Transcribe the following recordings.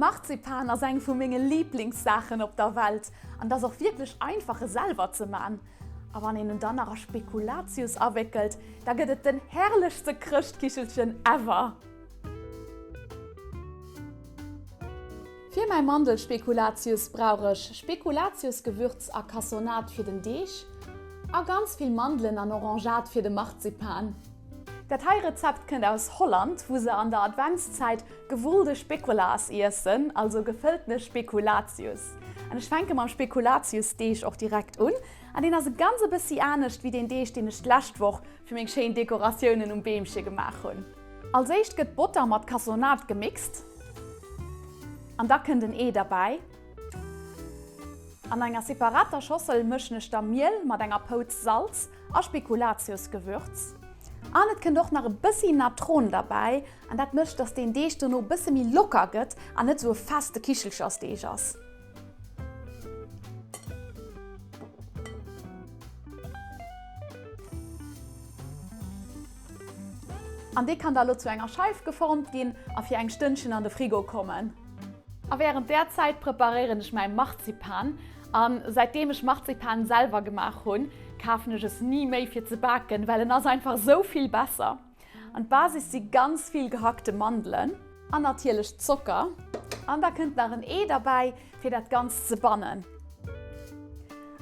Marzipan ass eng vu menge Liblingssaachen op der Welt an et ass och wierklech einfach e selwer ze man. A wann een en dann nach a Spekulatius awéckelt, da gëtt et den herrlechste Chrëschtkichelchen ever! Fir mäi Mandelspekulatius brauch ech Spekulatiusgewürz a Cassonade fir den Deeg a ganz vill Mandelen an Orangeade fir de Marzipan. Dat hei Rezept kënnt aus Holland, wou se an der Adventszäit gewulde Speculaas iessen, also gefëlltene Spekulatius. An ech fänke mam Spekulatiusdeeg och direkt un, an deen ass e ganz e bëssi anescht wéi deen Deeg, deen ech d'lescht Woch fir meng schéin Dekoratiounen um Beemche gemaach hunn. Als éischt gëtt d'Botter mat Cassonade gemixt an da kënnt en Ee derbäi. An enger separater Schossel mëschen ech da Miel mat enger Pouz Salz a Spekulatiusgewürz. An et kënnt och nach e bëssi Natron derbäi an dat mécht, dass deen Deeg dono e bësse méi locker gëtt an net esou e feste Kichelchersdeeg ass. An dee kann da lo zu enger Scheif geformt ginn a fir eng Stënnchen an de Frigo kommen. A wärend där Zäit preparéieren ech mäi Marzipan. An säitdeem ech Marzipan selwer gemaach hunn, kafen ech es ni méi fir ze baken, well en ass einfach sou vill besser. An d'Basis si ganz vill gehackte Mandelen. An natierlech Zocker. An da kënnt nach en Ee derbäi, fir dat Ganzt ze bannen.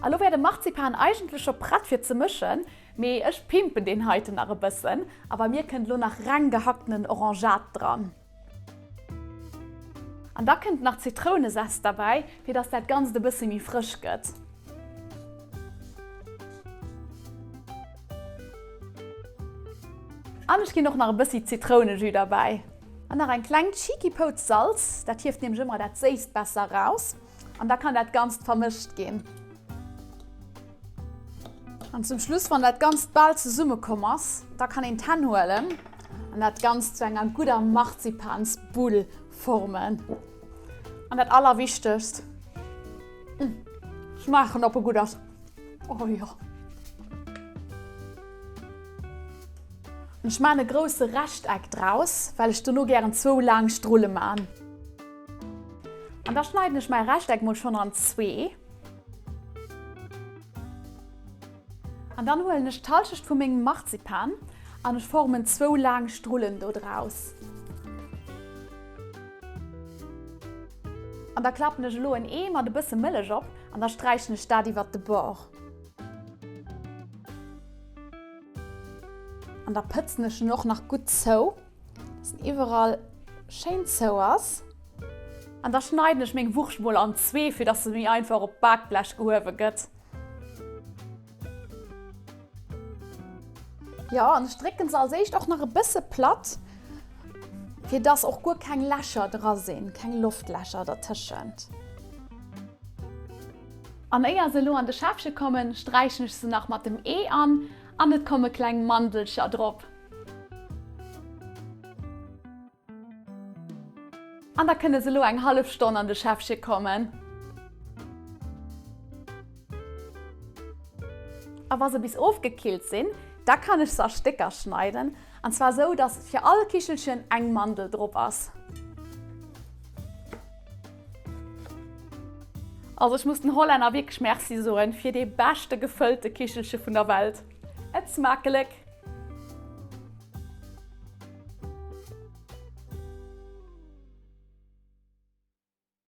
A lo wär de Marzipan eigentlech scho prett fir ze mëschen. Mee ech pimpen deen heiten nach e bëssen a bei mir kënnt lo nach reng gehacktenen Orangeat dran. An da kënnt nach Zitrounesest derbäi, fir dass dat Ganzt e bësse méi frësch gëtt. An ech ginn och nach e bëssi Zitrounejus derbäi. An nach eng kleng cheeky Pouz Salz, dat hieft nämlech ëmmer dat Séisst besser raus. An da kann dat Ganzt vermëscht ginn. An zum Schluss, wann dat Ganzt bal zesummekomm ass, da kann een d'Hänn huelen an dat Ganzt zu enger gudder Marzipansbull formen. An dat Allerwichtegst, schmaachen, ob e gutt ass. Oh jo! An ech maan e grousse Rechteck draus, well ech dono gären zwou laang Strulle maan. An da schneiden ech mäi Rechteck mol schonn an zwee. An dann huelen ech d'Halschecht vu mengem Marzipan an ech formen zwou laang Strullen do draus. An da klappen ech elo en Ee mat e bësse Mëllech op an da sträichen ech dat iwwert de Bord. An da pëtzen ech en och nach gutt zou. Dass en iwwerall schéin zou ass. An da schneiden ech meng Wurscht mol an zwee, fir dass se méi einfach op d'Bakblech gehuewe gëtt. Jo, an ech drécken se als éischt och nach e bësse platt, fir dass och guer keng Lächer dra sinn, keng Loftlächer dertëschent. An éier se elo an de Schäffche kommen, sträichen ech se nach mat dem Ee an an et komme kleng Mandelcher drop. An da kënne se elo eng hallef Stonn an de Schäffche kommen. A wa se bis ofgekillt sinn, da kann ech se a Stécker schneiden, an zwar sou, dass fir all Kichelchen eng Mandel drop ass. Also ech muss den Hollänner wierklech Merci soen fir dee beschte gefëllte Kichelche vun der Welt. Et smakelek!